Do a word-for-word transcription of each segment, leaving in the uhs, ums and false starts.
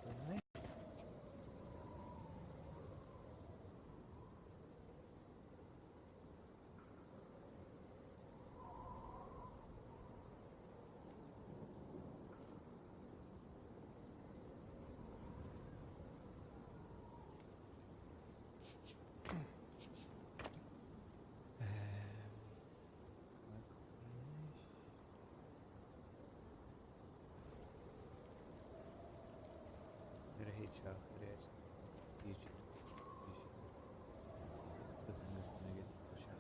Nuair a thèid seo, a rèir YouTube, bidh sinn a' dol a-steach air, eh, eh, seo.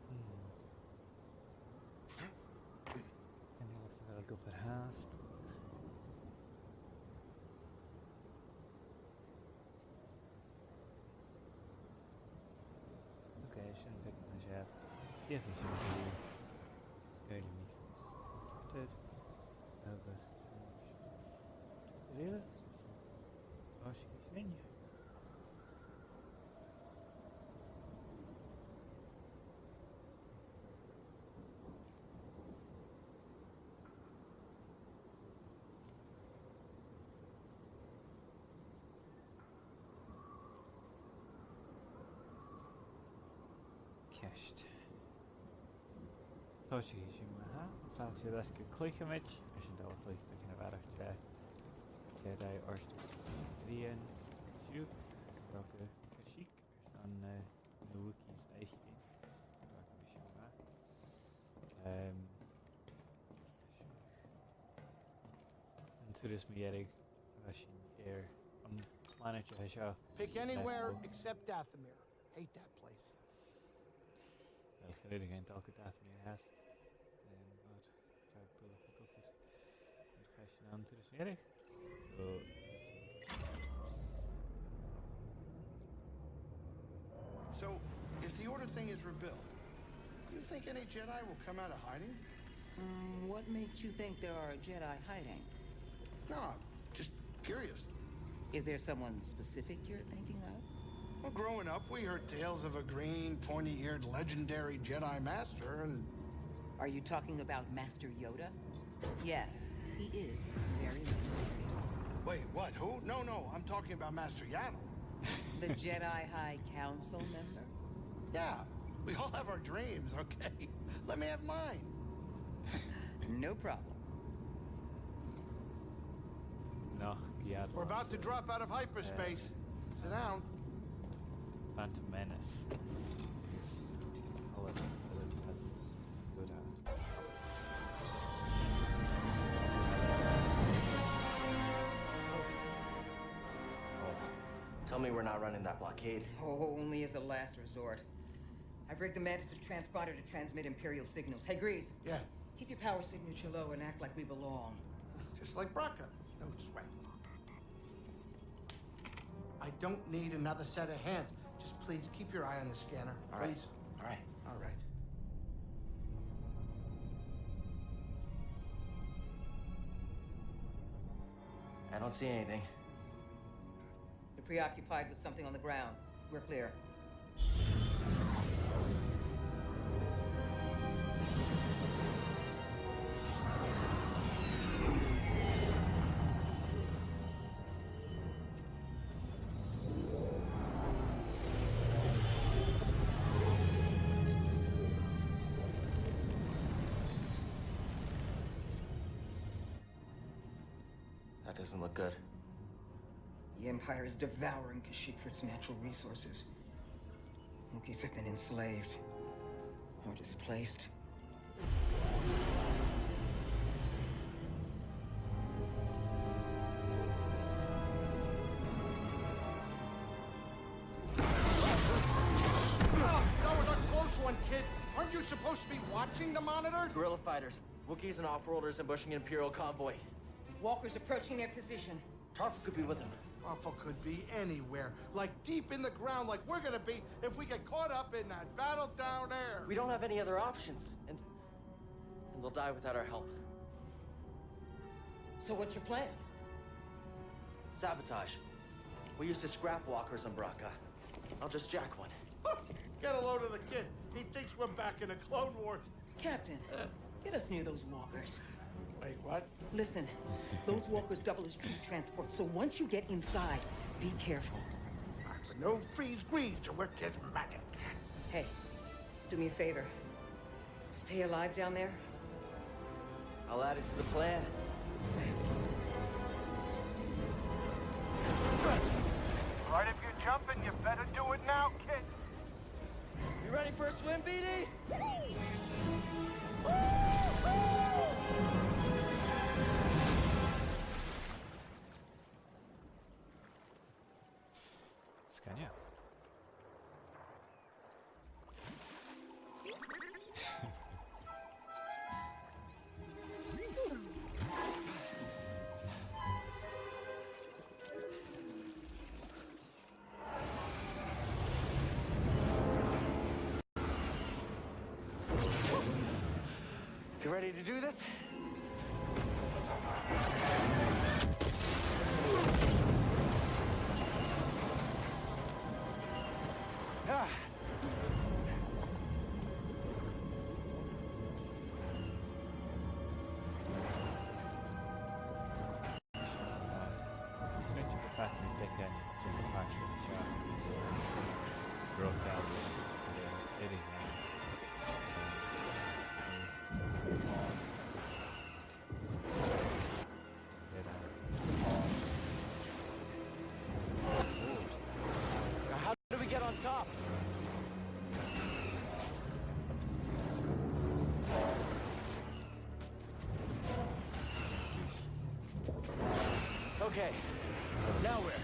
Hmm. Chan eil fhios a bheil e ag obair fhathast. Ok, sin beagan nas fheàrr. Dìreach sin. Sgoil mi. Ted. Agus, um, really? Tá sé sin. Ceist. Tá sé sin mar-thà. Feuch sinn an-dràsta an cluicheamaid, is an dòigh a chluich mi cinn a bharrachd de Jedi ort. Rian siúd, dòcha Kashyyyk, airson, eh, na Wookiees fhaicinn. Dòcha gum bi sin math. Ehm, an turas mu dheireadh, bha sinn air an planaid a tha seo. Pick anywhere except Dathomir. Hate that place. Well, chan eil cuimhne agam dol gu Dathomir fhathast. Em, but tha buileach ag obair air chaisteal an turas mu dheireadh. So, So, if the Order thing is rebuilt, do you think any Jedi will come out of hiding? Mm, what makes you think there are Jedi hiding? No, just curious. Is there someone specific you're thinking of? Well, growing up, we heard tales of a green, pointy-eared legendary Jedi Master, and... Are you talking about Master Yoda? Yes, he is very legendary. Wait, what? Who? No, no, I'm talking about Master Yaddle. The Jedi High Council member? Yeah, we all have our dreams, okay? Let me have mine. No problem. Nach geall. We're about to drop out of hyperspace. Eh, sit down. Phantom Menace. Agus alles a bha good at. Tell me we're not running that blockade. Oh, only as a last resort. I've rigged the Mantis' transponder to transmit Imperial signals. Hey, Greez. Yeah? Keep your power signature low and act like we belong. Just like Bracca. No sweat. I don't need another set of hands. Just please keep your eye on the scanner. All right. Please. All right. All right. I don't see anything. They're preoccupied with something on the ground. We're clear. That doesn't look good. The Empire is devouring Kashyyyk for its natural resources. Wookiees have been enslaved or displaced. Ah, that was a close one, kid. Aren't you supposed to be watching the monitors? Guerrilla fighters. Wookiees and Offworlders ambushing an Imperial convoy. Walker's approaching their position. Tarfful could be with him. Tarfful could be anywhere. Like, deep in the ground, like we're gonna be if we get caught up in that battle down there. We don't have any other options. And, and they'll die without our help. So what's your plan? Sabotage. We used to scrap walkers on Bracca. I'll just jack one. Get a load of the kid. He thinks we're back in the Clone Wars. Captain, get us near those walkers. Wait, what? Listen, those walkers double as troop transport, so once you get inside, be careful. I've no freeze grease to work his magic. Hey, do me a favor. Stay alive down there. I'll add it to the plan. Right, if you're jumping, you better do it now, kid. You ready for a swim, B D? Sgàin. You ready to do this? Ah! Is mise gu faicinn deiseil sin a' pàirt seo. Broke out. Anything. Now, how do we get on top? Okay, now where?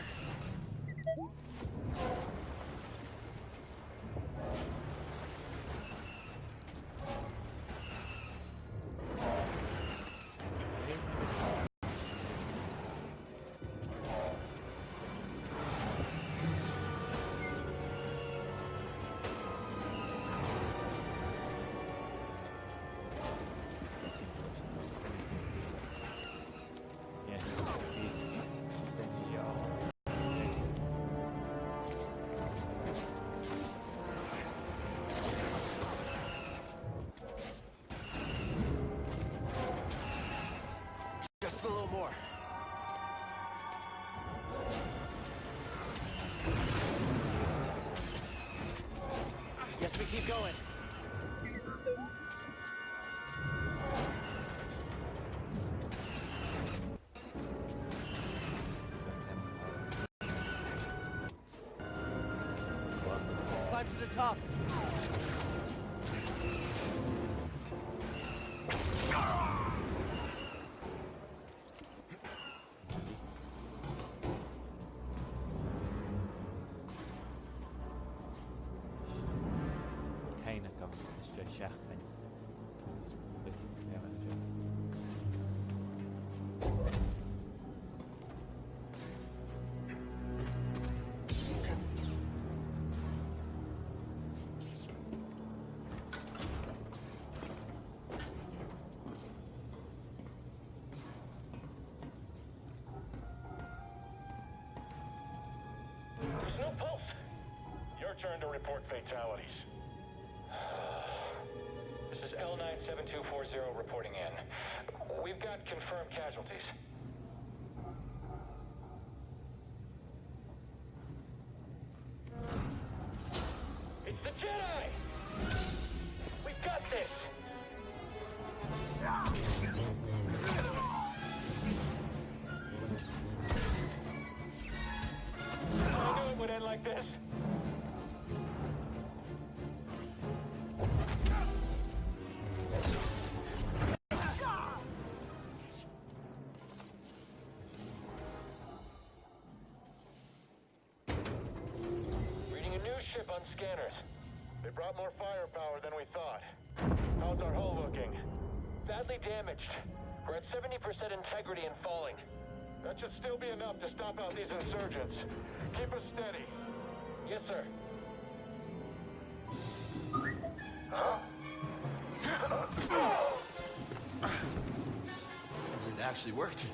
Just a little more. Yes, we keep going. Climb to the top. Kind of comes straight shaft thing. There's no pulse. Your turn to report fatalities. This is L nine seven two four zero reporting in. We've got confirmed casualties. It's the Jedi! We've got this! I knew it would end like this. Reading a new ship on scanners. They brought more firepower than we thought. How's our hull looking? Badly damaged. We're at seventy percent integrity and falling. That should still be enough to stomp out these insurgents. Keep us steady. Yes, sir. Huh? It actually worked.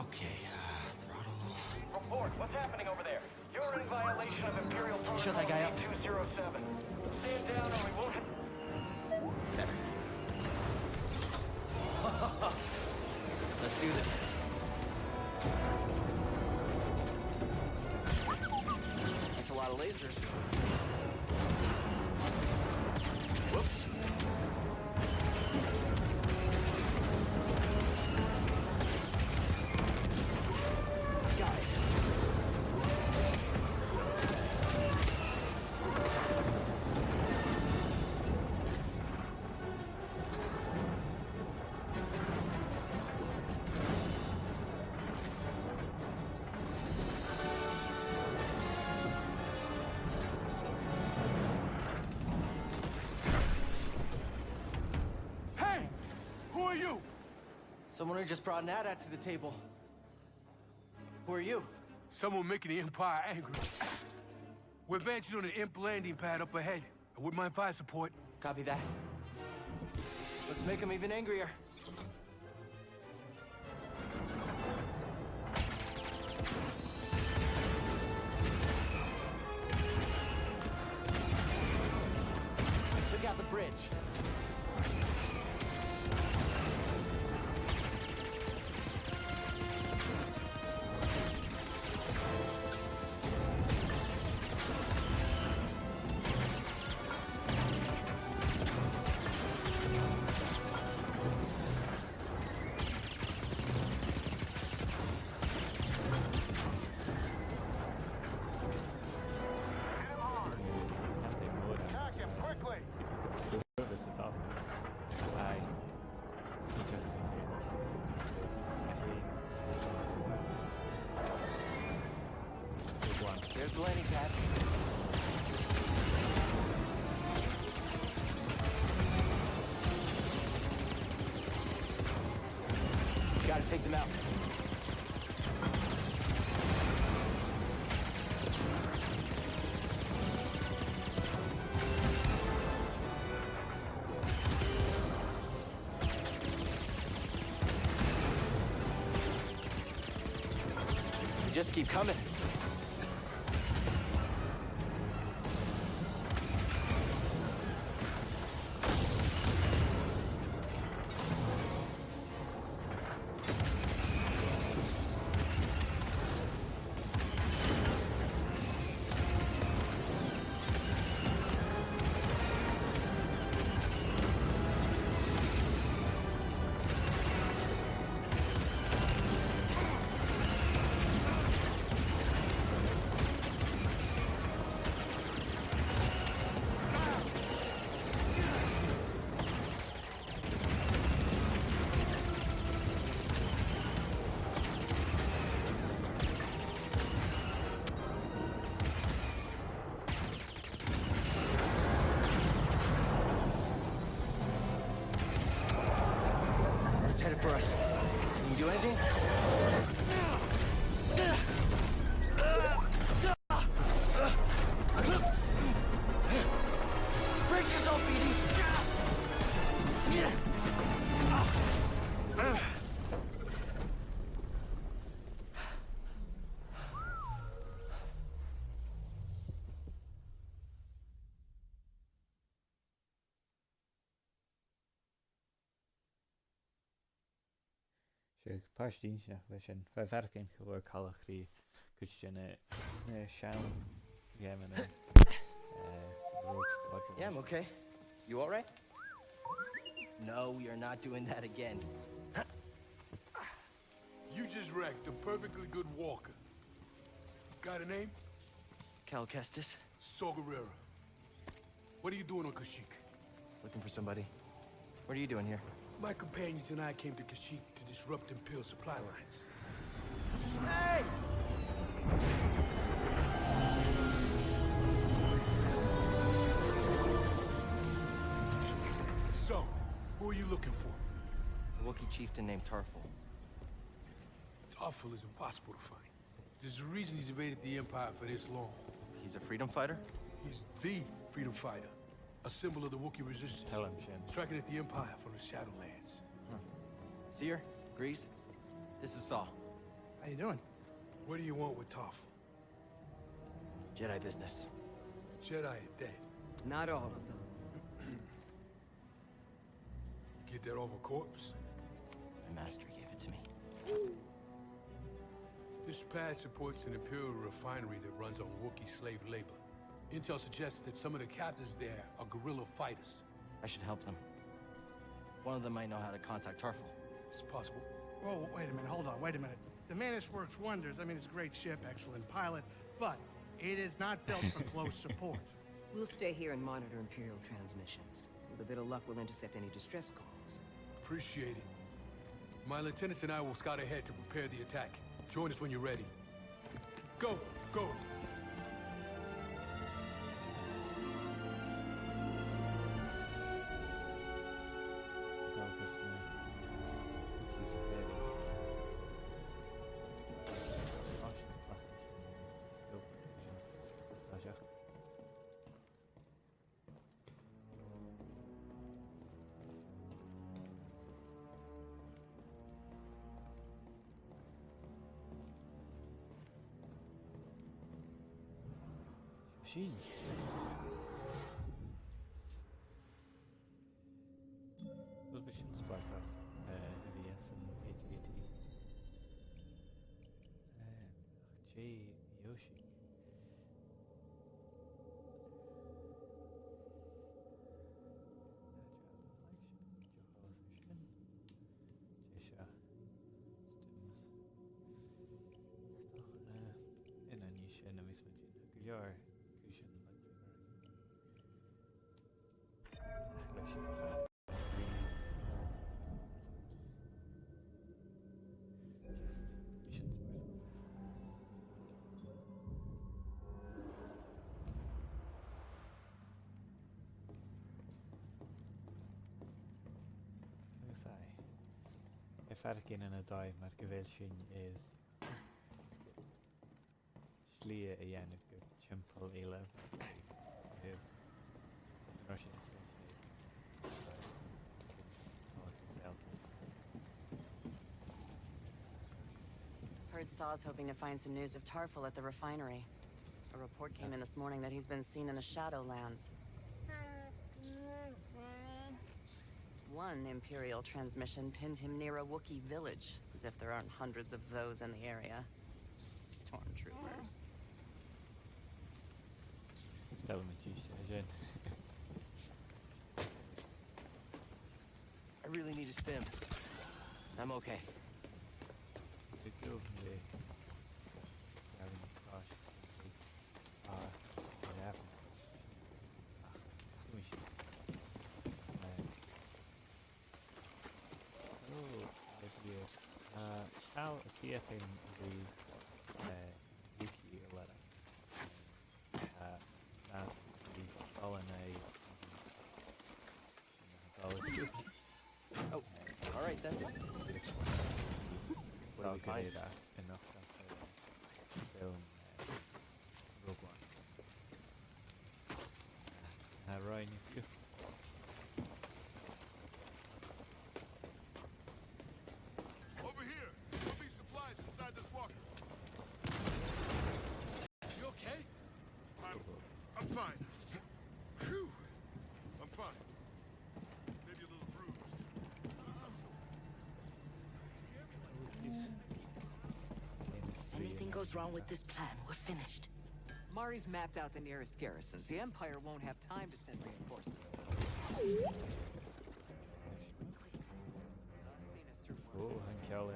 Okay, uh, throttle. What's happening over there? You're in violation of Imperial Protocol two zero seven. Stand down or we won't have... Let's do this. That's a lot of lasers. Whoops. Got it. Hey! Who are you? Someone who just brought an AT-AT to the table. Who are you? Someone making the Empire angry. We're advancing on an imp landing pad up ahead. I wouldn't mind fire support. Copy that. Let's make 'em even angrier. Took out the bridge. Attack him quickly! Aye. There's the landing pad. Gotta take them out. Just keep coming. It's headed for us. Can you do anything? Brace yourself, B D. Seo pàirt inntinneach leis an fhaireachdainn gu bheil càil a' chrìoch cuid de na, na seann gheamannan, eh, Rogue Squadron. Yeah, I'm okay. You all right? No, we are not doing that again. You just wrecked a perfectly good walker. Got a name? Cal Kestis. Saw Gerrera. What are you doing on Kashyyyk? Looking for somebody. What are you doing here? My companions and I came to Kashyyyk to disrupt Imperial supply lines. Hey! So, who are you looking for? A Wookiee chieftain named Tarfful. Tarfful is impossible to find. There's a reason he's evaded the Empire for this long. He's a freedom fighter? He's the freedom fighter. A symbol of the Wookiee resistance. Tell him, Jim. Striking at the Empire from the Shadowlands. Huh. Cere, Greez, this is Saw. How you doing? What do you want with Tarfful? Jedi business. Jedi are dead. Not all of them. Get that off a corpse? My master gave it to me. This pad supports an Imperial refinery that runs on Wookiee slave labor. Intel suggests that some of the captives there are guerrilla fighters. I should help them. One of them might know how to contact Tarfful. It's possible. Whoa, wait a minute, hold on, wait a minute. The Mantis works wonders. I mean, it's a great ship, excellent pilot, but it is not built for close support. We'll stay here and monitor Imperial transmissions. With a bit of luck, we'll intercept any distress calls. Appreciate it. My lieutenants and I will scout ahead to prepare the attack. Join us when you're ready. Go! Go! Sin. Bheil sin spaideil, eh, a bhith anns an A T A T? Eh, ach dè a dh'innseas? Dè seo? Stinmas. Stop, eh, in an ìse na bhíos muid ag iarraidh gu leor cùisean lightsaber. Ach leis sin, eh, just missions person. Agus aye, a' faireachdainn an dòigh mar gu bheil sinn air slighe a dhèanamh gu timpeall eile. Air an robh sinn a' smaoineachadh. Heard Saw's hoping to find some news of Tarfful at the refinery. A report came in this morning that he's been seen in the Shadowlands. One Imperial transmission pinned him near a Wookiee village, as if there aren't hundreds of those in the area. Stormtroopers. Stella Matisse, Jen. I really need a stim. I'm okay. Good girl, yeah. Having a crash. Ah, what happened? Ah, let me see. Uh, oh, idea. Uh, how is he up in the, uh, Wiki letter? Uh, sounds to be following a, a Oh, all right then. What do we find? Enough to film, uh, Rogue One. Uh, Ryan, if you Over here! There'll be supplies inside this walker. You okay? I'm, I'm fine. Phew! I'm fine. Maybe a little bruised. If anything goes wrong with this plan, we're finished. Mari's mapped out the nearest garrisons. The Empire won't have time to send reinforcements. Oh, thank you.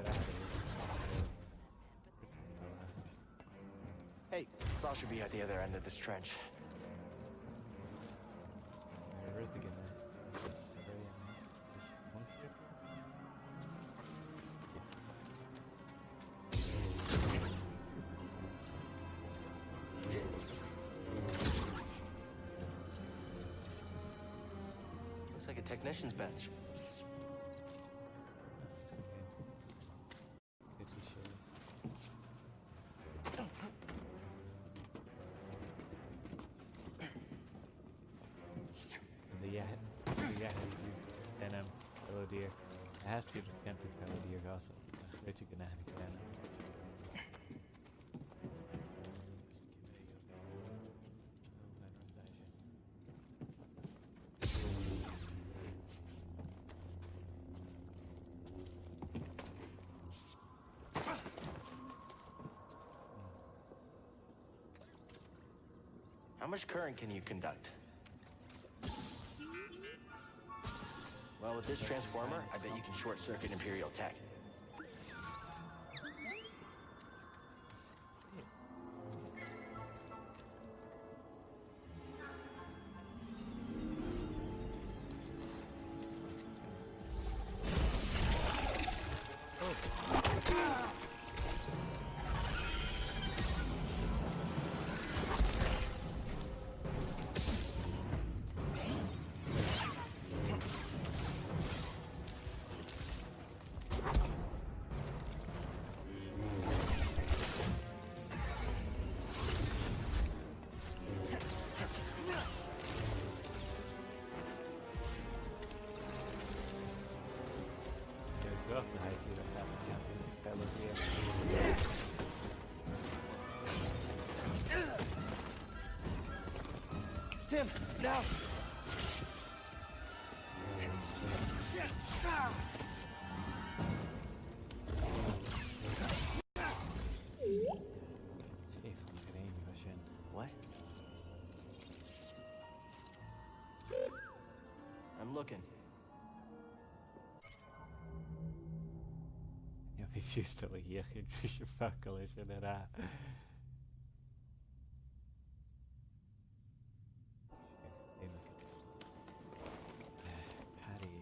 Hey, Saw should be at the other end of this trench. Looks like a technician's bench. The Yah-, the Yah-, and, um, Fellow Deer. It has to be counted Fellow Deer also. That's way too good to have a can. How much current can you conduct? Well, with this transformer, I bet you can short circuit Imperial tech. Stim, now! Safe, an grèin a bha sin. What? I'm looking. Chan eil mi fiù 's toilichte a dh'fheuchainn ris a' phacail sin a ràdh. Parry.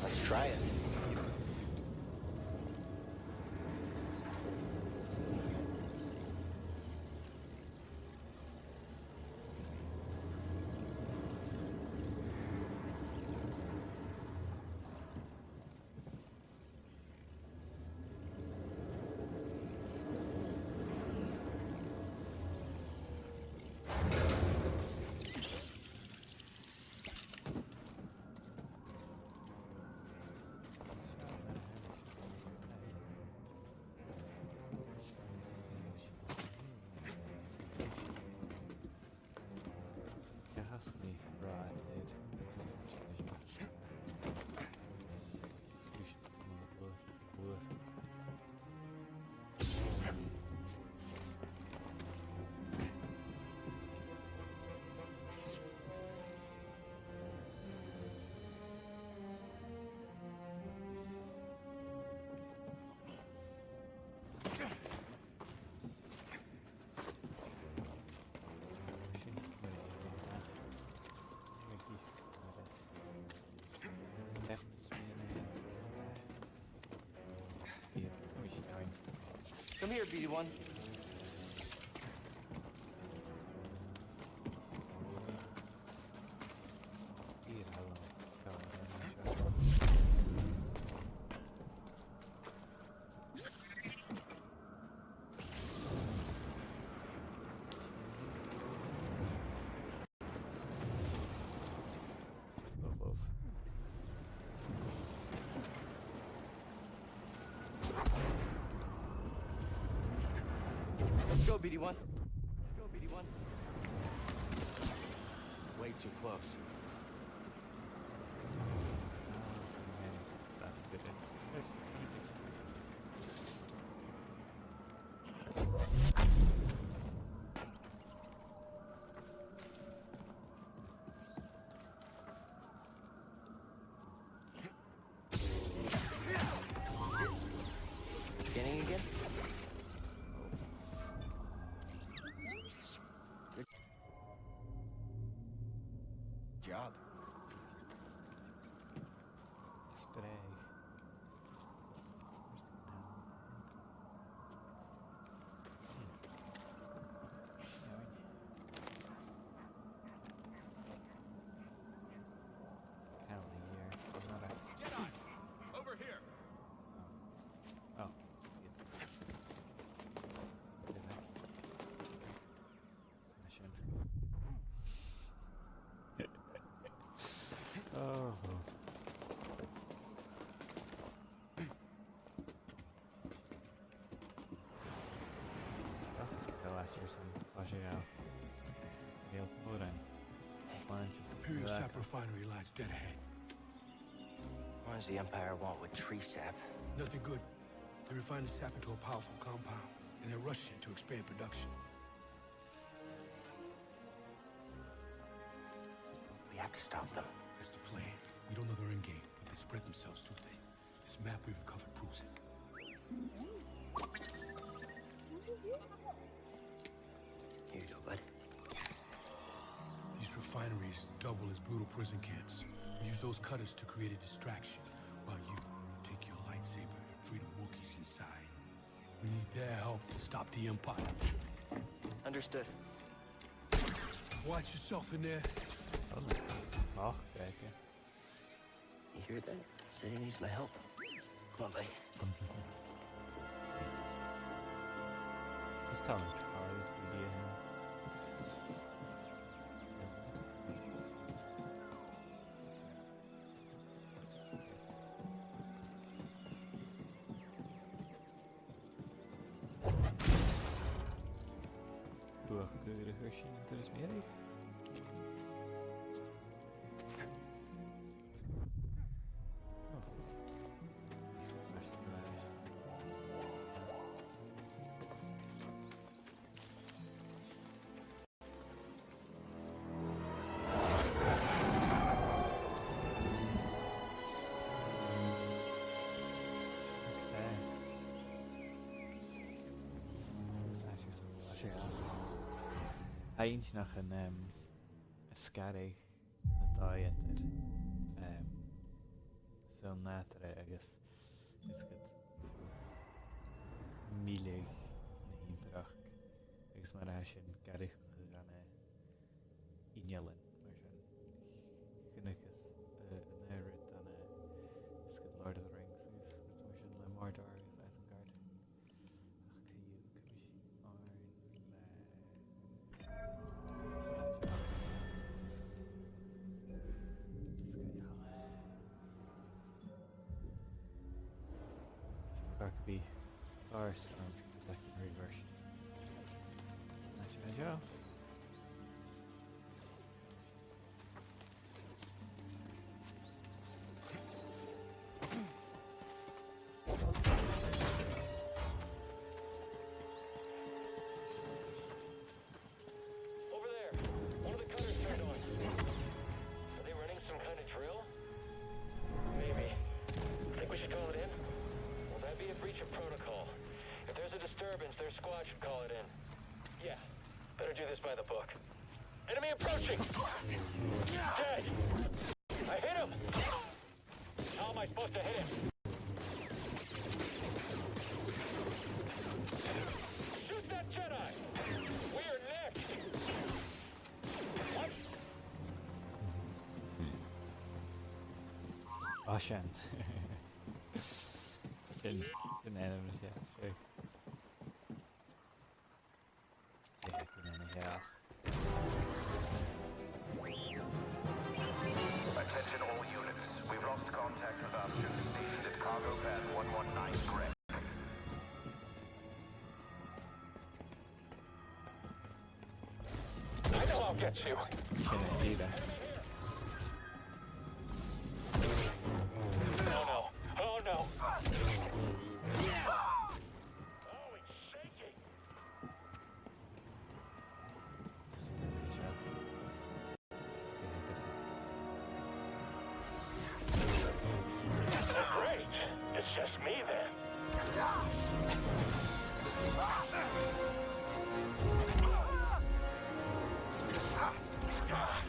Let's try it. It has to be right, dude. Come here, B D one. Let's go, B D one. Let's go, B D one. Way too close. Scanning again. Good job. Spray. Where's the now? Where's she going? Apparently here. There's not a Jedi! Over here! Oh. Oh. It's the back. Mission. Oh. Oh, the last year's in Flashy Isle. Real Odin. Flying to Imperial Sap refinery lies dead ahead. What does the Empire want with tree sap? Nothing good. They refine the sap into a powerful compound, and they're rushing to expand production. We have to stop them. That's the plan. We don't know their end game, but they spread themselves too thin. This map we recovered proves it. Here you go, bud. These refineries double as brutal prison camps. We use those cutters to create a distraction, while you take your lightsaber and free the Wookiees inside. We need their help to stop the Empire. Understood. Watch yourself in there. Oh, okay, okay. You hear that? Said he needs my help. Come on, buddy. He's telling Charlie video here. Luach gu ruige sin an turas mìorbhail. Agus tha sinn sa bhaile seo. Tha e inntinneach an, em, an sgaradh na dòigh eadar, em, saoghal nàdarra agus, is gu milleadh na h-ìmpireachd, agus mar a tha sin gad chur ann an, eh, innealan, mar sin. Chunnacas, eh, an aon rud ann an, eh, is gu Lord of the Rings, agus rud mar sin le Mordor agus Isengard. Ach co-dhiù, cuimhne, Rugby. Our stormtroopers that can reverse. Nice measure. Over there. One of the cutters turned on. Are they running some kind of drill? Maybe. Think we should call it in? Will that be a breach of protocol? If there's a disturbance, their squad should call it in. Yeah. Better do this by the book. Enemy approaching! Dead! I hit him! How am I supposed to hit him? Shoot that Jedi! We're next! What? Ò, sin. Sin, sin ainm, yeah, sure. Attention all units. We've lost contact with our troops stationed at cargo path one one nine Greg. I know I'll get you. Sin e, dìreach. Oh no. Oh no. Oh, it's shaking. Great! It's just me then.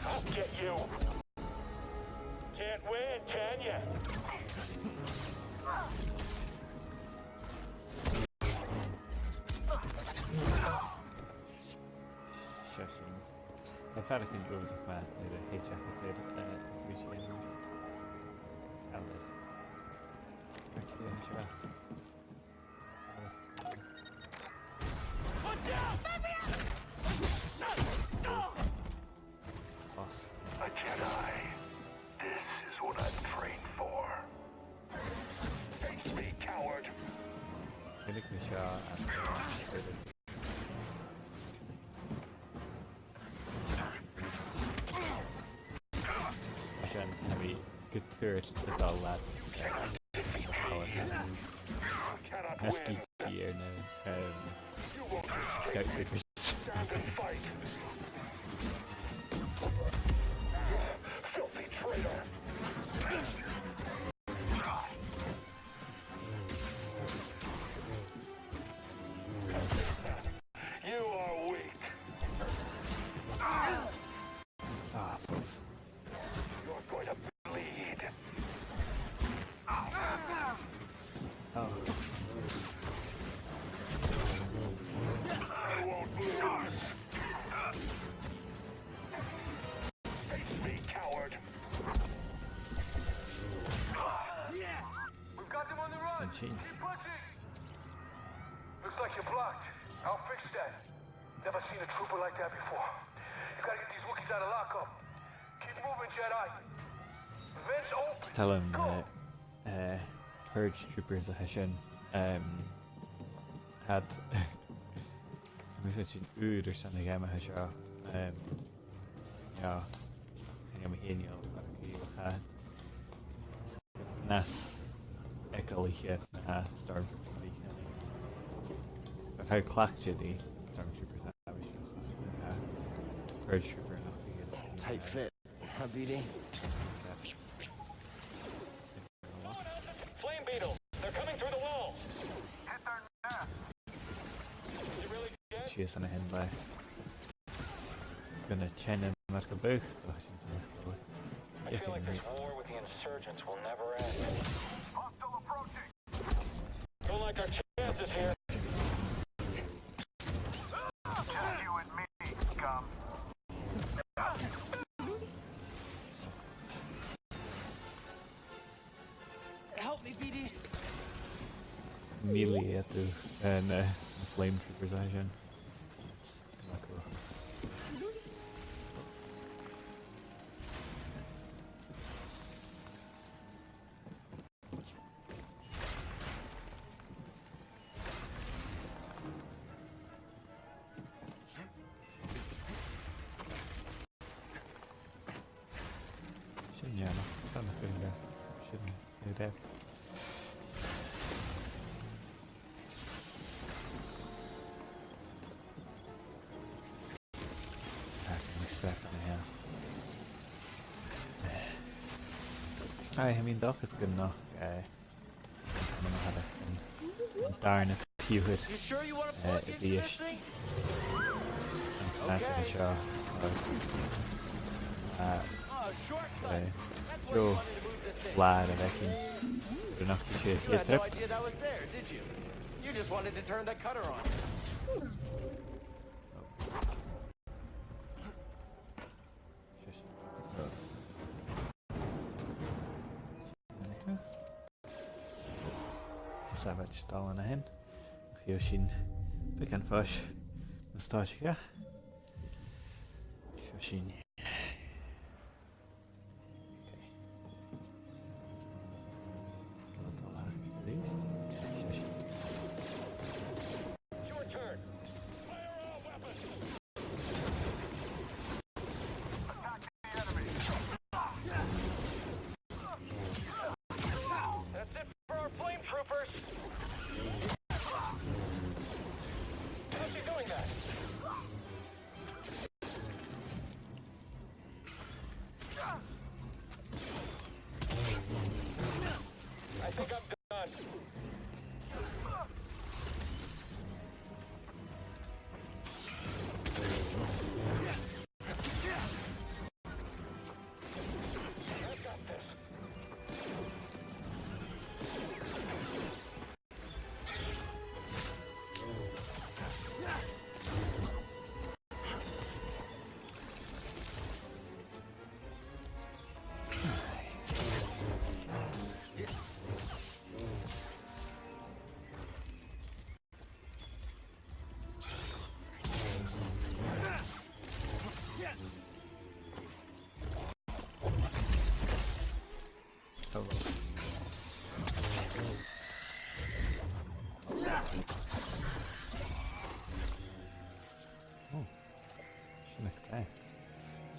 I'll get you. Can't win, can ya? Seo sinn. Tha e a' faireachdainn uabhasach math nuair a thèid e a-mach air, eh, faoiseamh. Alan. Air tìr seo. Watch out! Boss. A Jedi. This is what I'm trained for. Face me, coward. Minic na seo as Sin, tha mi gu tur a' dol leat, eh, Alice. Husky gear now. Um, Scout Troopers. You are weak. Ah, fuck. You're going to bleed. Oh. I won't lose. Face me, coward. We've got them on the run. Keep pushing. Looks like you're blocked. I'll fix that. Never seen a trooper like that before. You gotta get these Wookiees out of lockup. Keep moving, Jedi. Vents open. Is toil leam, uh, uh, Purge Troopers a tha sin. Um, had. Agus sin ùr airson a' gheama seo. Um, yeah. Chan eil mi fhìn eòlach air a' gheama seo. Nas eagalaiche na Stormtroopers a bh' ann. Tha cleachdte ri Stormtroopers a bh' ann, ach Purge Trooper nach bi. Tight fit, huh, B D? Flame Beetle, they're coming through the walls. Hit their nest. Sìos an sin le gun a' teine mar gum biodh, so sin timcheall. I feel like this war with the insurgents will never end. Hostile approaching. Don't like our chances here. Just you and me, scum. Help me, B D. Melee at the, uh, na, na Flame Troopers a tha sin. Sin dìreach, sin na fir. Sin na fir. Ah, can we step on here? Aye, I mean, doc is good enough. Uh, An dàrna piuthar, eh, a bhith anns an àite seo, eh, eh, deagh bhlàr a bh' againn. Gun nach bi seo a' chiad trip. Is e a bha a' dol an sin. Chì sinn beagan fois nas tòiseacha. Seo sinn. Okay. Seo sinn. That's it for our flame troopers. How's he doing that? I think I'm done. Oh, sin e.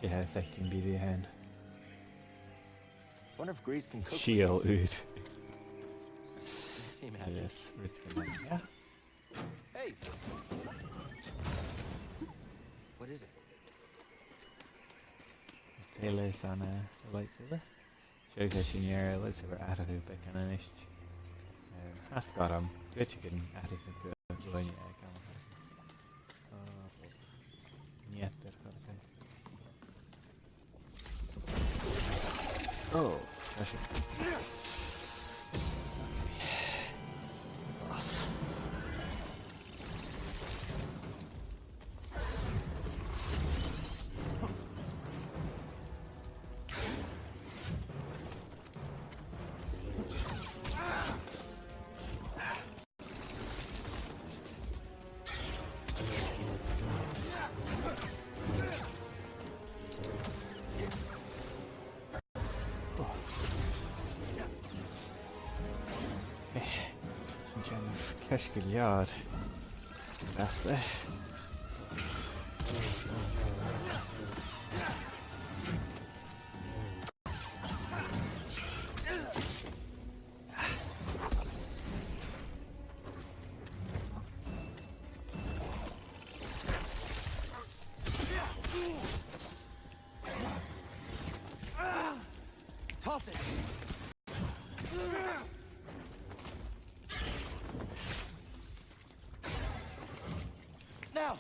Dè tha e a' faicinn, B D hen? Wonder if Greez can cook for us. Sìol ùr. Team happy. Yes, rud gu math, yeah. Hey! What is it? Taylor san, eh, lightsaber. Seo, tha sinn air lightsaber atharrachadh beagan a-nis. Eh, tha e gorm, dh'fhaodte gun atharraichear e gu, gu h-aon, eh, gam-, oh, nì e tar-, tar-, Oh, that's it. Boss. Eh, sin ceann ceart gu leòr. Basta. Toss it. Now.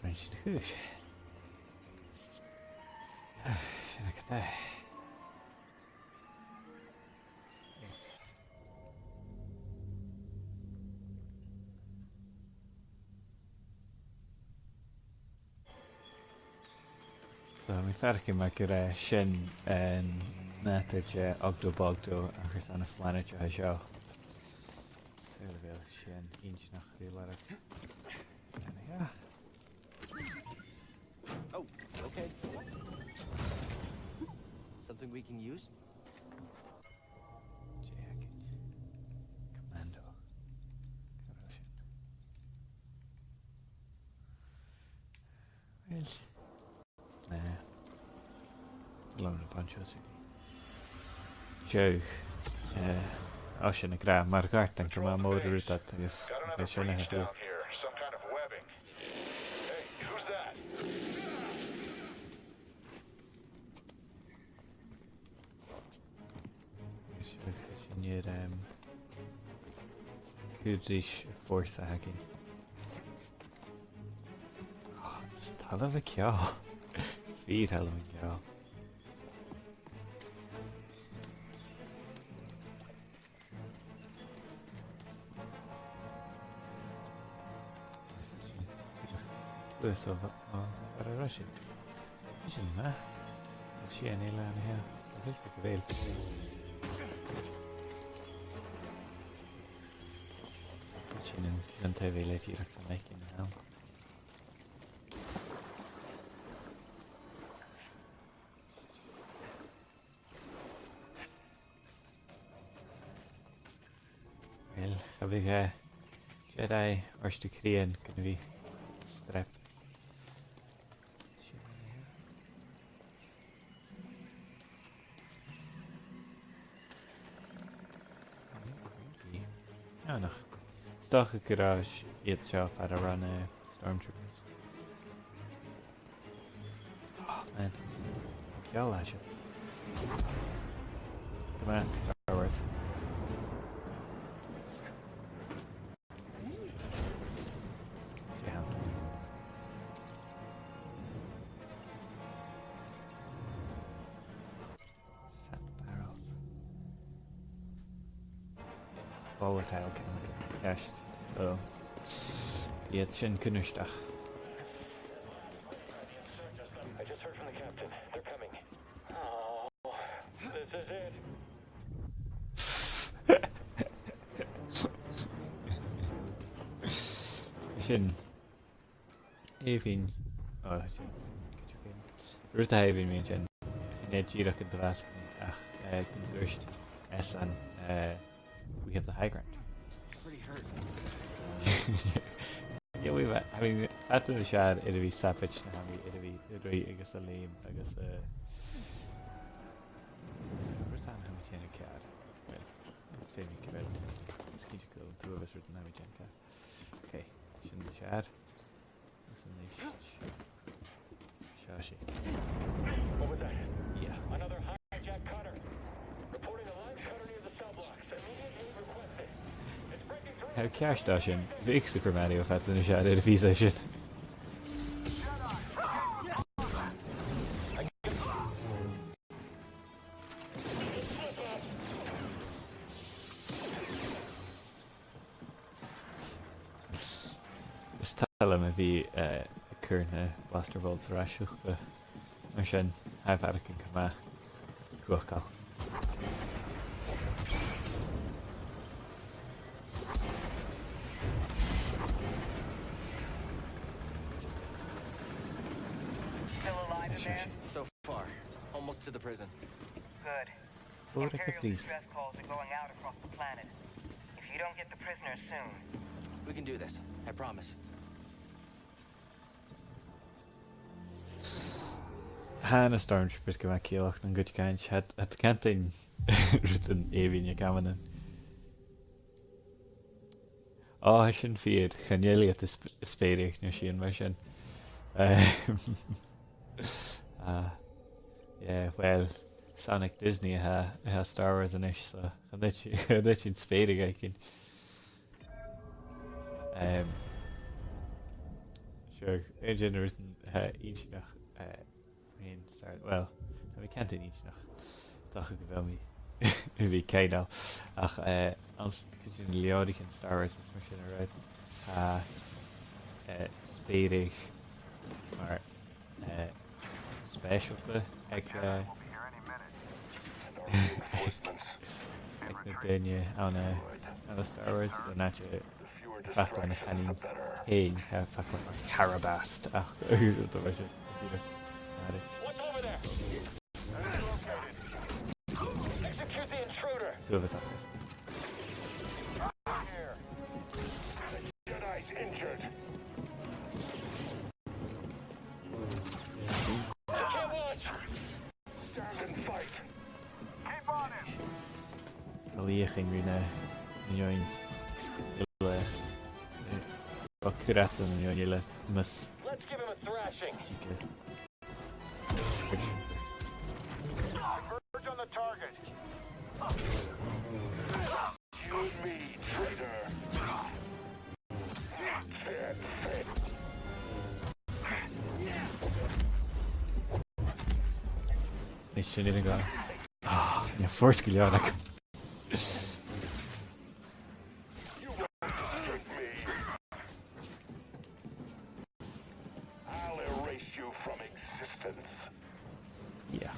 Rinn sinn a' chùis. Sin agad e. So, tha mi a' faireachdainn mar gur e sin an nàdar de Ogdo Bogdo a th' airson a' phlanaid a tha seo. Saoil a bheil sin inntinneach ri lorg. Sin e. Oh, okay. Something we can use? Dè th' againn? Commando. Corrosion. Well. Nah. Lom na bunch of us. Joe. Eh, oh, sin ag ràdh, mar a chairt, tha e gu math mòr ri rud a tha, agus bha sin a' faireachdainn. Some kind of webbing. Hey, who's that? Is, is sin e, um, cò ris a' fòrsa a th' againn. Oh, is toil leam an ceòl. Is fìor thoil leam an ceòl. Is e sin. Uair sin, oh, far an robh sinn. Sin e. Sin e, lean e. Agus gu bheil. Sin an, an taobh eile dìreach an fhaicinn an-seo. Uill, cha bhiodh, eh, Jedi ortsa cruinn gun a bhith streap. Ach, 's dòcha gun robh iad seo far an robh na Stormtroopers. Oh, man. Ceòl a tha seo. Gu math Star Wars. Down. Sap barrels. Volatile chemical. Ceart. So, iad sin cunnartach. I just heard from the captain. They're coming. Oh, this is it. Sin. Èibhinn. Ò, sin. Rud a tha èibhinn mu dheidhinn sin. Chan e dìreach an do-mheas mi ach, eh, gun tuirt esan, eh, "We have the high ground." Pretty hurt. Yeah, we, I mean, fada nas fheàrr air a bhith sabaid na tha mi air a bhith a' ruith agus a' leum agus, eh, rud a tha mi a' dèanamh ceàrr. Well, feumaidh gu bheil. Is cinnteach gu bheil an t-uabhas rud a tha mi a' dèanamh ceàrr. Okay, sin nas fheàrr. Agus a-nis. Seo e. What was that? Yeah. Another hijacked cutter. Reporting a live cutter near the cell blocks. Immediate aid requested. It's breaking through. Tha ceart, tha sin. Bha Super Mario fada nas fheàrr air a' phìos sin. Is toil leam a bhith, eh, a' cur na blaster bolts air ais thuca. Mar sin, tha e a' faireachdainn gu math cumhachdail. Still alive in there? So far. Almost to the prison. Good. Imperial distress calls are going out across the planet. If you don't get the prisoners soon. We can do this. I promise. Tha na Stormtroopers gu math ciallach an-diugh, tha iad, tha iad a' cantainn rudan èibhinn aig amannan. Ò, tha sin fìor, chan eil iad a' sp-, a' speuradh no sìon mar sin. Eh, ah, yeah, well, 's ann aig Disney a tha, a tha Star Wars a-nis, so chan eil, chan eil sinn a' speuradh fhaicinn. Em, sure, aon de na rudan, eh, inntinneach, eh, Mean, sorry, well, tha mi a' cantainn inntinneach. Dòcha gu bheil mi a' bhith cianail. Ach, eh, anns cuid de na leabhraichean Star Wars is mar sin air adhart, tha, eh, speuradh mar, eh, speisialta aig, eh, aig, aig na daoine ann an, ann an Star Wars, an àite faclan a chanainn fhèin, eh, faclan mar carabast, ach, do bheir sin, do bheir sin. What's over there? Execute the intruder. Two of us up there. Here. Jedi's injured. Can't watch. Stand and fight. Keep on it. Dol a dh'fheuchainn ri na, na h-eòin eile, eh, well, cuir às do na h-eòin eile, mas... Let's give him a thrashing. Converge on the target. Excuse me, traitor. Is sin iad an gá. Ah, nì force gu leòr agam. I'll erase you from existence. Yeah.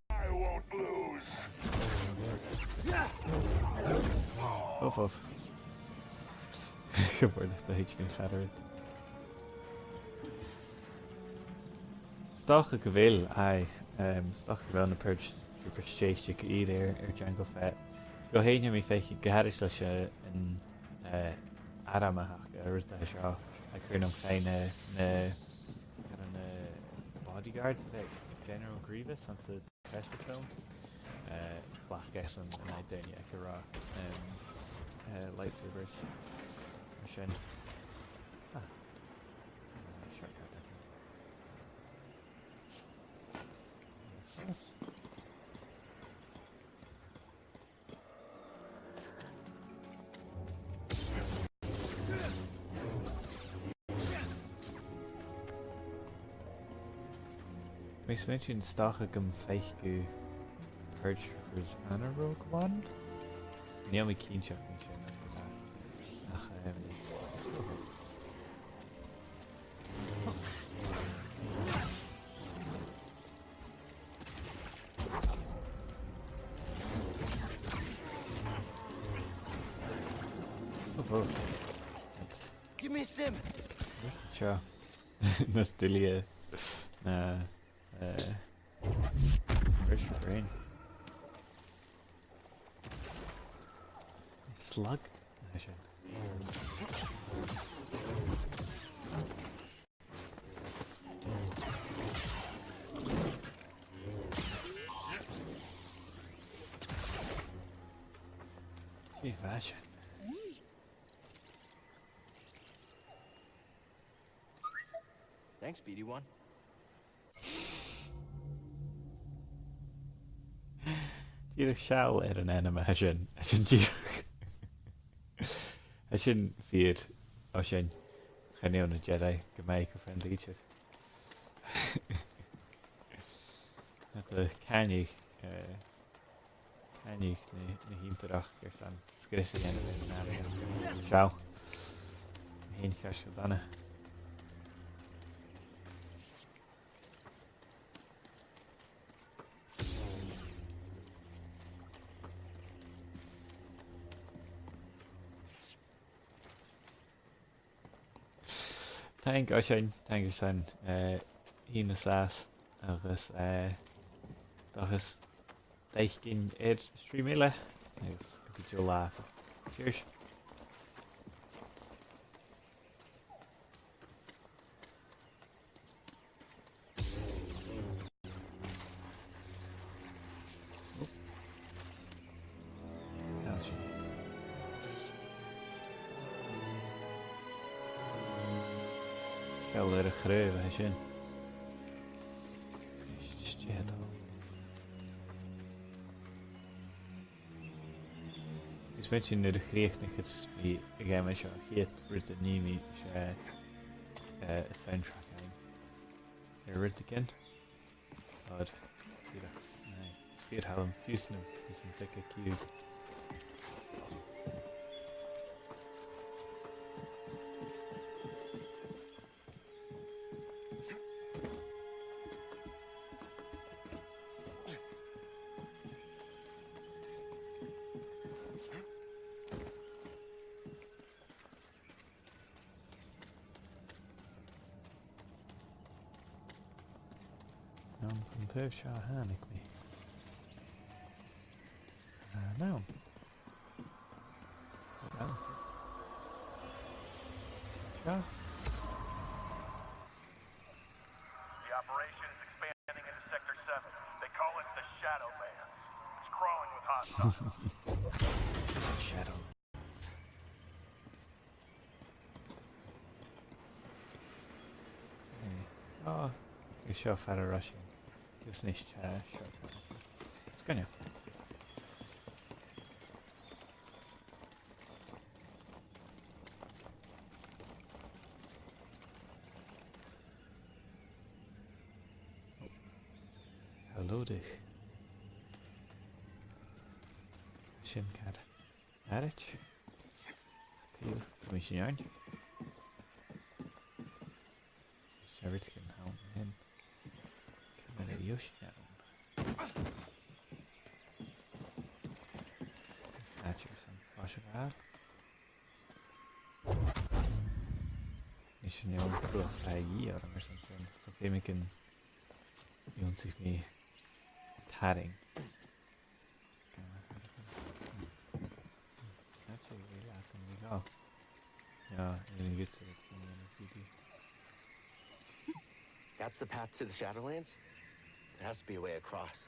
I won't lose. Uff, uff. Gu bheil do H P an fhear air. 'S dòcha gu bheil, aye, em, 's dòcha gu bheil na Purge Troopers stèidhichte gu ìre air, air Jango Fett. Gu h-àraidh, tha mi a' faicinn, gu h-àraidh leis, eh, an, eh, arm a th' aca, an rud a tha seo, a' cur nam chuimhne na, na, na, na bodyguards aig General Grievous anns an treas film. Eh, chleachd esan an aghaidh daoine aig an robh, em, eh, lightsabers. Mar sin. Ah. Eh, shortcut aige. Yes. Bha mi a' smaointinn 's dòcha gum faic thu Purge Troopers ann an Rogue One? Chan eil mi cinnteach mu sin, ach, ach, em, Oh, oh. Give me a stim. Seo. Nas duilghe na, eh, where's your brain? Slug? Aye, sin. Dè bha sin? Thanks, B D one. Dìreach seall air an anam a tha sin. Tha sin dìreach. Tha sin fìor. Ò, sin. Chan eil na Jedi gu math eco-friendly idir. Tha iad a' càineadh, eh, càineadh na, na h-ìmpeireachd airson sgrios a dhèanamh air an àireamh. Seall. Tha e ceart gu leòr. Taing, Oisein, taing airson, eh, tighinn an sàs agus, eh, dòchas fhaicinn air stream eile agus gum bi deagh latha agaibh. Cheers. Tha sin. Seall air a' chraobh a tha sin. Is dè tha dol. Is bheil sin nuair a chrìochnaich mi a' gheama seo, a' chiad rud a nì mi, 's e, eh, soundtrack fhaighinn air rudeigin. Oir, fìor, aye, is fìor thoil leam fiù 's na, fiù 's na beaga ciùil. An, an taobh seo a thàinig mi. Ah, no. Hold on. Seo. The operation is expanding into Sector seven. They call it the Shadowlands. It's crawling with hostiles. Shadow. Eh, oh, is seo far an robh sinn. Is nis, eh, seo. Sgoinneil. Hello there. Sin ceart. Alright. Taobh, gabh mi sin ann. Is everything can help him. Come on, you should know. Is that your some flash of that? Is sin an cruach a dhìth orm air something, so feumaidh gun ionnsaich mi tarraing. Actually, we lack a new goal. Yeah, even good selection in the P D. That's the path to the Shadowlands? There has to be a way across.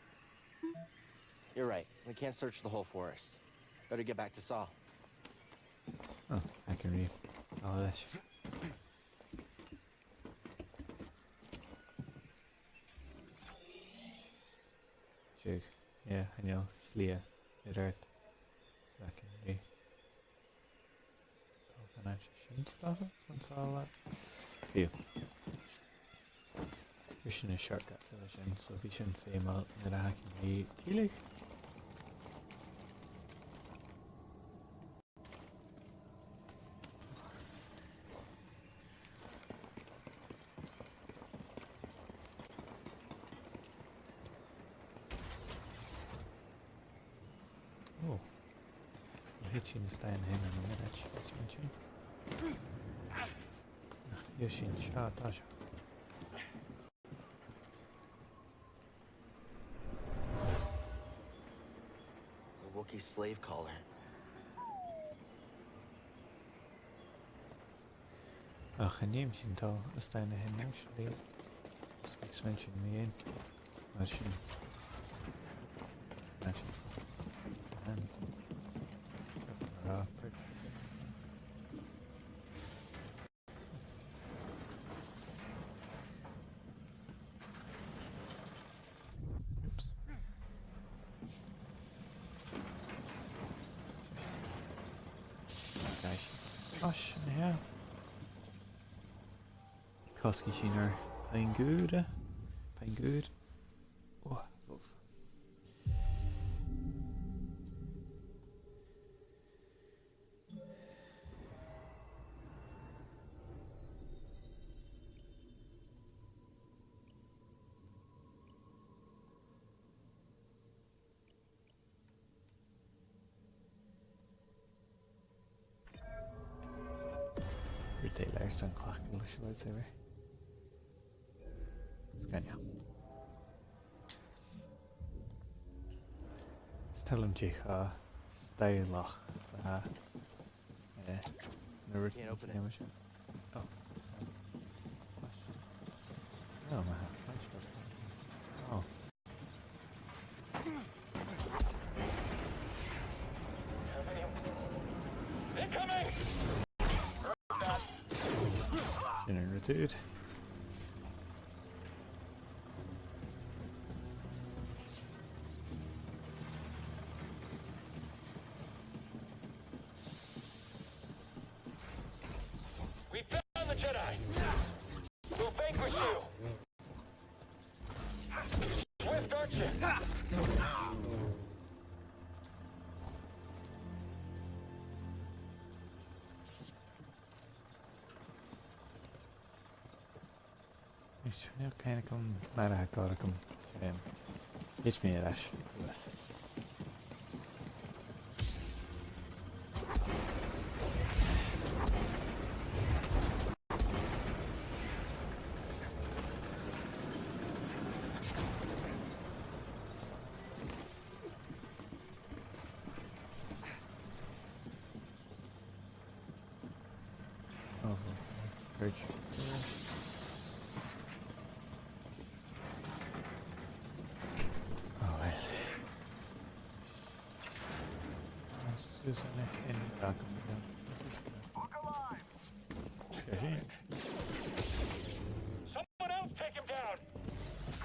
You're right. We can't search the whole forest. Better get back to Saul. Oh, I can read all this. Sure. Yeah, I know. Slia. It hurt. So I can read. Tá an fhianaise sin stoptha, 's ann sàl leat. Fiù. Bha sin an shortcut a bha sin, so bha sin feumail nuair a thachair mi tilleadh. Oh. Thèid sinn a-steach an sin an-dràsta, is mi sin. Ach, thèid sinn seo, tha seo. The Wookiee slave collar. Ach chan eil mi a' dol a-steach an sin, actually. Is mi sin mi fhìn. Mar sin. Mar sin. An. Ah, perfect. Oops. Guys. Gosh, yeah. Cosgaidh sinn ar peann-gùire. Peann-gùir. Oh, love. Rud eile airson cleachdadh leis an lightsaber. Sgoinneil. Is toil leam dè cho steileach 's a tha, eh, na rudan a tha sin. Oh. Oh, my hand. Oh. Sin an rud ud. We found the Jedi! We'll vanquish you! Swift archer! Is chan eil cuimhne agam mar a tha còir agam. Em, thèid mi air ais. Oh, bridge. Oh, well. This is an end. Someone else take him down!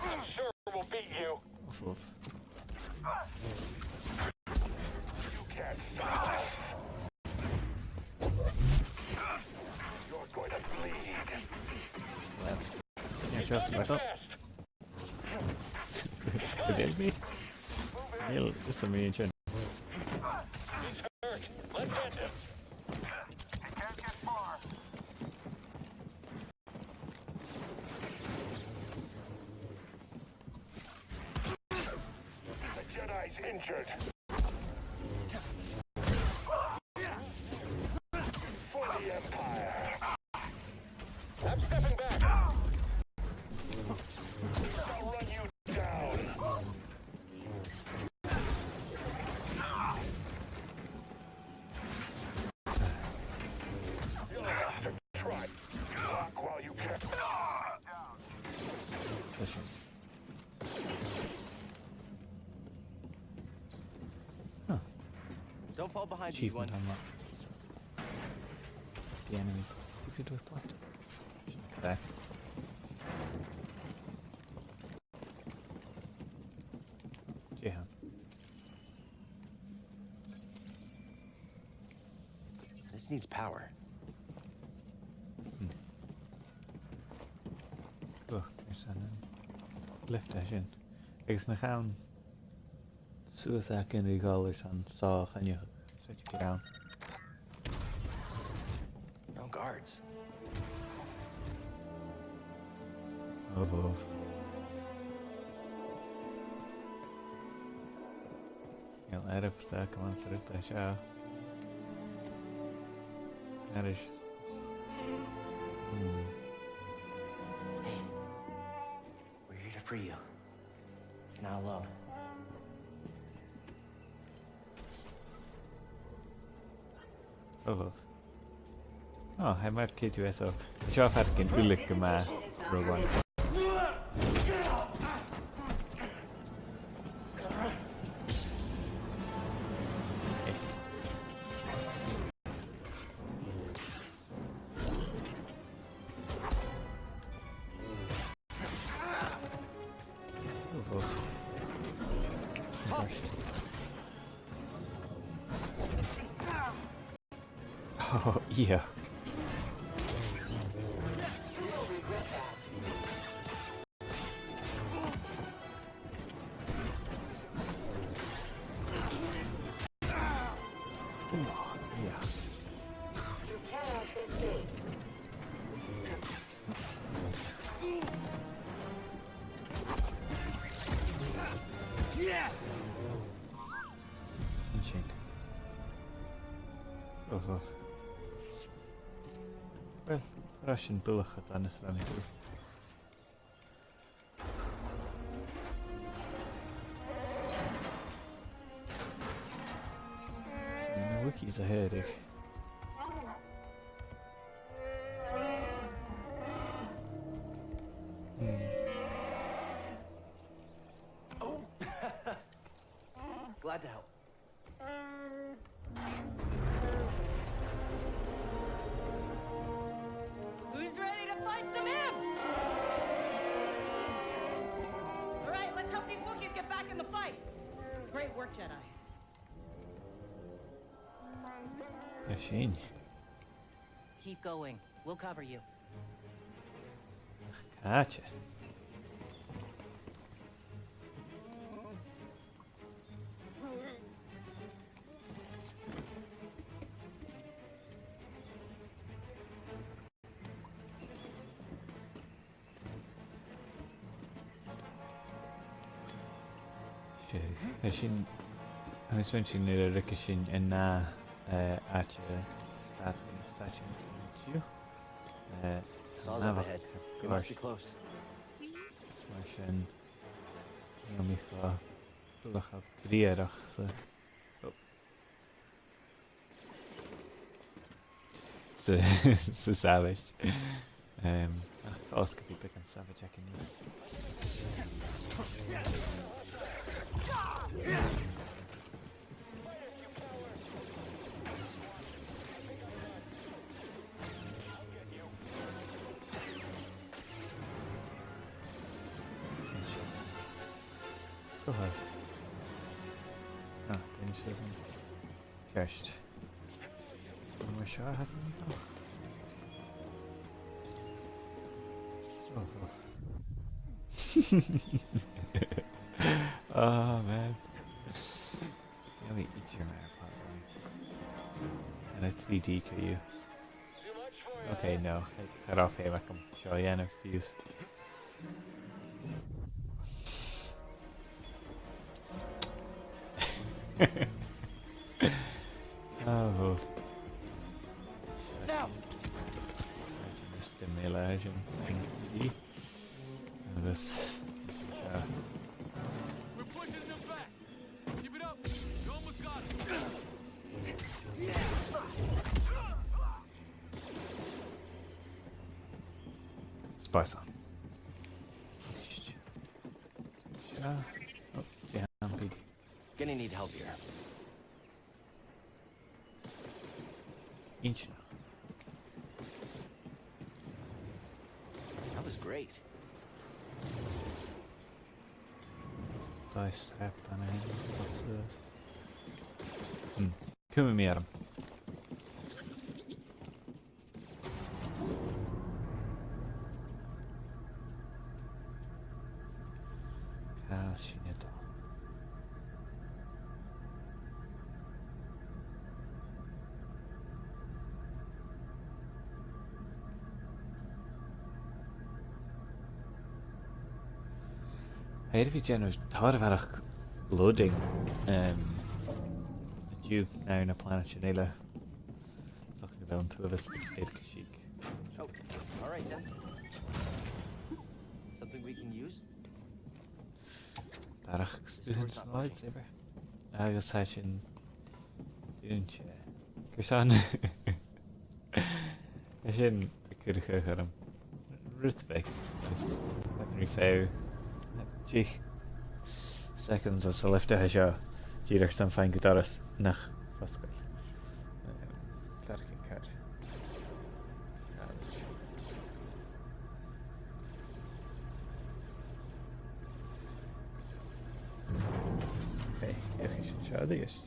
I'm sure we'll beat you. Oof, oof. You can't stop us. You're going to bleed. Well, yeah, just myself. Did it hit me? Neil, this is me and Chen. He's hurt. Let's end him. He can't get far. The Jedi's injured. For the Empire. I'm stepping back. I'll run you down. You'll have to try. Walk while you can. Listen. Huh. Don't fall behind, Chief Obi-Wan. Achievement unlocked. The enemies executed with cluster bombs. Should look at that. Jehan. This needs power. Hmm. Oh, there's an lift station. Agus na chan suas againn ri dhol airson seo a choinneachadh. Suidh gu ceann. No guards. Oh, oh. Níl airgead sa, come on, sa rud seo. That is. Hmm. Hey, we're here to free you. You're not alone. Oh. Oh, I might kid you so. Seo faireachdainn uile gu math, Rogue One. Oof. Oh, yeah. Oh, yeah. Sin sin. Uff, uff. Uill, tha sin buileach a' dannsa a-nis. Sin na Wookiees a thèid. Hmm. Glad to help. Who's ready to fight some imps? All right, let's help these Wookiees get back in the fight. Great work, Jedi. Yes, Shane. Keep going. We'll cover you. Gotcha. Sin, sin, agus sin, sin nuair a ruigeas sinn an ath, eh, àite, stad-, stad-, sin an-diugh. Eh, Saw's up ahead. They must be close. Is mar sin, nì mi cho buileach briathrach 's a, oh. 'S e, 's e savage. Um, ach, os gu bheil beagan savage againn. Go ahead. Ah, then you say then. Ceart. An bhfuil seo a th' againn? Oh, oh. Oh, man. Let me eat your mouth, platform. And a three D K U. Okay, no. Cut off here, like, I'm sure, yeah, no, fuse. Oh, no. Just a melee, I think. This. Uh, We're pushing them back. Keep it up. You're almost got it. Spice on. Uh, oh, yeah, I'm big. Gonna need help here. Inch. That was great. Dice tap on it. What's this? Hmm. Cumaidh mi orm. Càit a bheil sinn a' dol? Tha e air a bhith a' dèanamh tòrr a bharrachd loading, um, an-diugh no na planaidean eile. Fuck. a bheil an t-uabhas air Kashyyyk. Oh, all right then. Something we can use? Darach stuthan sna lightsaber. Agus tha sin dùinte. Carson? Tha sin a' cur a' chaoch orm. Rud beag. Ach ri feitheamh. Deich seconds às an lioft a tha seo. Dìreach son faighinn gu doras. Nach fosgail. Ehm, clàraichinn car. Damage. Hey, feuchaidh sinn seo a-rithist.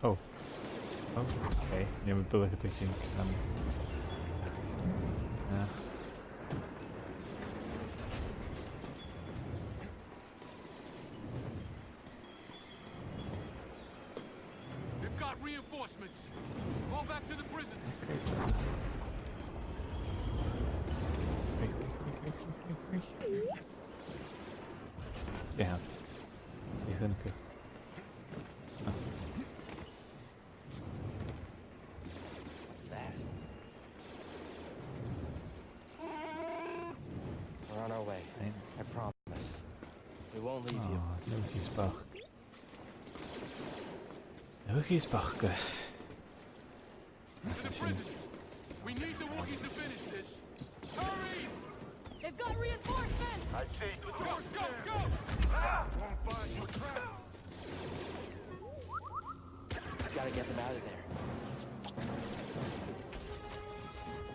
Oh. Oh, okay. Nì mi duilich a' tuigsinn. Um, ah. They've got reinforcements. Fall back to the prisons. Okay, so. Wait, wait, wait. Yeah. What's that? We're on our way. Fine. I promise. We won't leave you. Oh, no, she's back. Look, he's back. We need the Wookiees to finish this. Hurry! They've got reinforcements! I see. Go, go, go! Won't find you. Gotta get them out of there.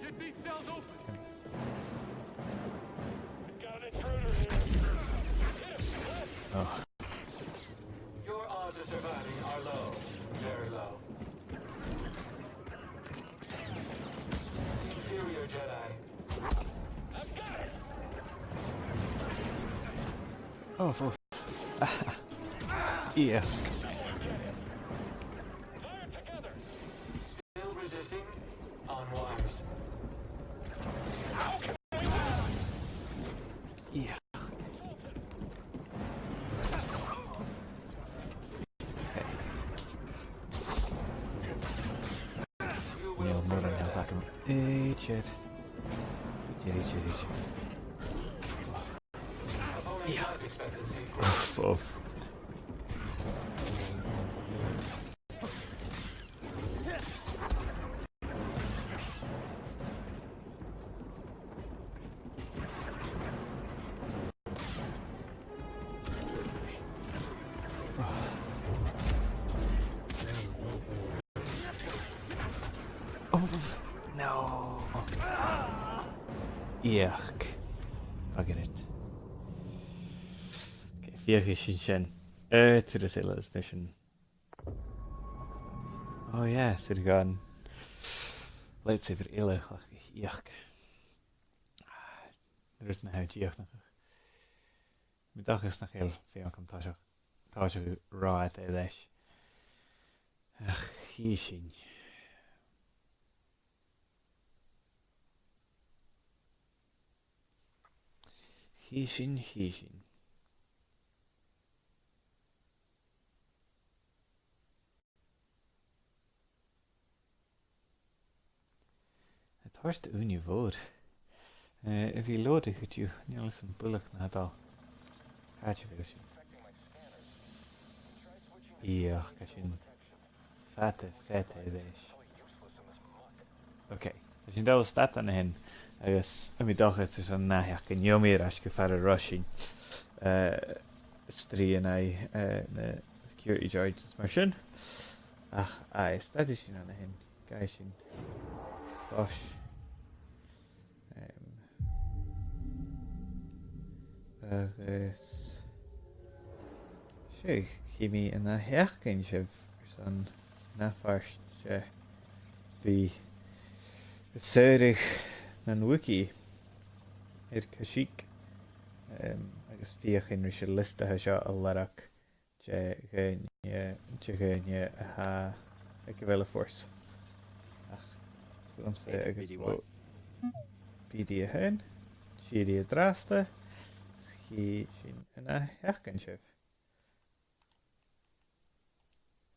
Get these cells open. We've got an intruder here. Oh. Your odds of surviving are low. Very low. Inferior Jedi. Oh, fuck. Yeah. Still resisting? On wires. Yeah. Níl mòran health agam. Idir. Idir, idir, idir. Yeah. Oof, oof. Oh, no. Yuck. Bugger it. Okay, feuchaidh sinn sin. Eh, turas eile is mise. Oh yeah, 's urrainn dhomh lightsaber eile a chleachdadh. Yuck. Rud na tha dìochuimhneach. Tha mi an dòchas nach eil feum agam tòiseachadh, tòiseachadh ro fhada air ais. Ach, chì sinn. Chì sinn, chì sinn. Tha e a' toirt ùine mhòr. Eh, a bhith a' lorg a' chuid dhiubh, chan eil fhios agam buileach na tha dol. Càit a bheil sinn? Ioch, tha sin fada, fada air ais. Ok, tha sinn a' dol a stad an sin, agus tha mi an dòchas airson an ath-sheachdain, gheibh mi air ais gu far an robh sinn, eh, a' strì an aghaidh, eh, na security droids is mar sin. Ach, aye, stadaidh sinn an sin. Gabhaidh sinn cois. Em, agus seo, chì mi an ath-sheachdain sibh airson an ath phàirt, eh, de shaoradh nan Wookiee air Kashyyyk. Em, agus agus feuchainn ris an liosta seo a lorg de dhaoine, de dhaoine a tha aig a bheil a' fòrs. Ach, chuala-sa agus bho B D a h-aon, tìoraidh an-dràsta, is chì sinn an ath sheachdain sibh.